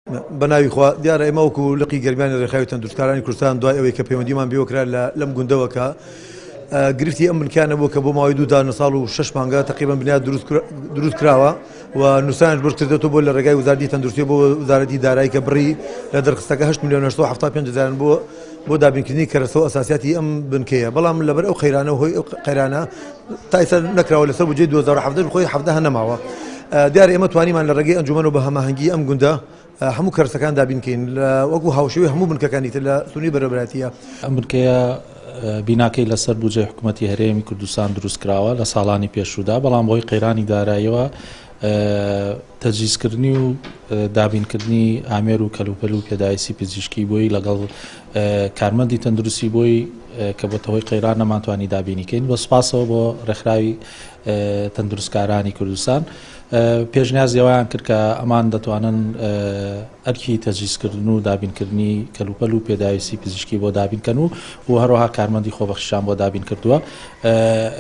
بە ناوی خوا، دیارە ئێمە وەکو لقی گەرمیانی ڕێکخراوی تەندروستکارانی کوردستان دوای ئەوەی کە پەیوەندیمان پێوە کرا لە لەم گوندەوە کە گرفتی ئەم بنکانە بوو کە بۆ ماوەی دوو دانە ساڵ و شەش مانگە تقریبا بنیاد دروست کراوە و نووسانش بۆ کردێتەوە بۆ لە ڕێگای وزارەتی تەندروستی بۆ وزارەتی دارایی کە بڕی لە دەرخستەکە 8 میلیۆن 875 هەزارن بۆ بۆ دابینکردنی کەرەسە و ئەساسیاتی ئەم بنکەیە، بەڵام لەبەر ئەو قەیرانە و هۆی ئەو قەیرانە تا ئێستا نەکراوە. لەسەر بودجەی 2017 خۆی 17 نەماوە. دیارە ئێمە توانیمان لە ڕێگەی ئەنجومەن و بە هەماهەنگی ئەم گوندە هەموو کەرەسەکان دابین کەین وەکو هاوشێوەی هەموو بنکەکانی تر لە سنووری بەرێوەبەرایەتییە. ئەم بنکەیە بیناکەی لەسەر بودجەی حکوومەتی هەرێمی کوردستان دروست کراوە لە ساڵانی پێشوودا، بەڵام بەهۆی قەیرانی داراییەوە تەجهیزکردنی و دابینکردنی ئامێر و کەلوپەل و پێداویستی پزیشکی بۆی لەگەڵ کارمەندی تەندروستی بۆی کە بۆتە هۆی قەیران نەمانتوانی دابینی کەین. بە سوپاسەوە بۆ ڕێکخراوی تەندروستکارانی کوردستان پێشنیازی ئەویان کرد کە ئەمان دەتوانن ئەرکی تەجهیزکردن و دابینکردنی کەلوپەل و پێداویستی پزیشکی بۆ دابینکەن و و هەروەها کارمەندی خۆبەخشیان بۆ دابین کردووە.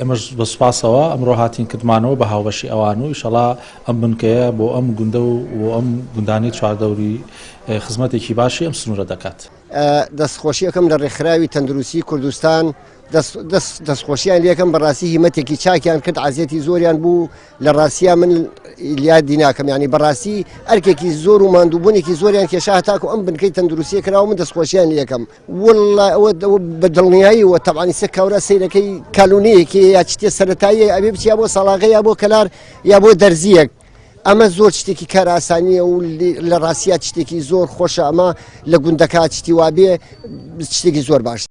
ئێمەش بە سوپاسەوە ئەمڕۆ هاتین کردمانەوە بە هاوبەشی ئەوان و ئیشەڵا ئەم بنکەیە بۆ ئەم گوندە و بۆ ئەم گوندانەی چواردەوری خزمەتێکی باشی ئەم سنوورە دەکات. دەستخۆشی ئەکەم لە ڕێکخراوی تەندروستی کوردستان، دەستخۆشیان لێکەم، بەڕاستی هیمەتێکی چاکیان کرد، عەزیەتی زۆریان بوو لە ڕاستیا من یادی ناکەم، ینی بەڕاستی ئەرکێکی زۆر و ماندووبوونێکی زۆریان کێشا هەتاکو ئەم بنکەی تەندروستیە کراوە، من دەستخۆشیان لێکەم. والله ئەوە بە دڵنیایی وە تەبعەن ئیستا کاورا سەیرەکەی کالونەیەکی یا شتێ سەتاییە ئەبێ بچیا بۆ سەڵاغە یا بۆ کەلار یا بۆ دەرزیەک. ئەمە زۆر شتێکی کارئاسانیە و لە ڕاستیا شتێکی زۆر خۆشە، ئەمە لە گوندەکە شتی وابێ شتێکی زۆر باش.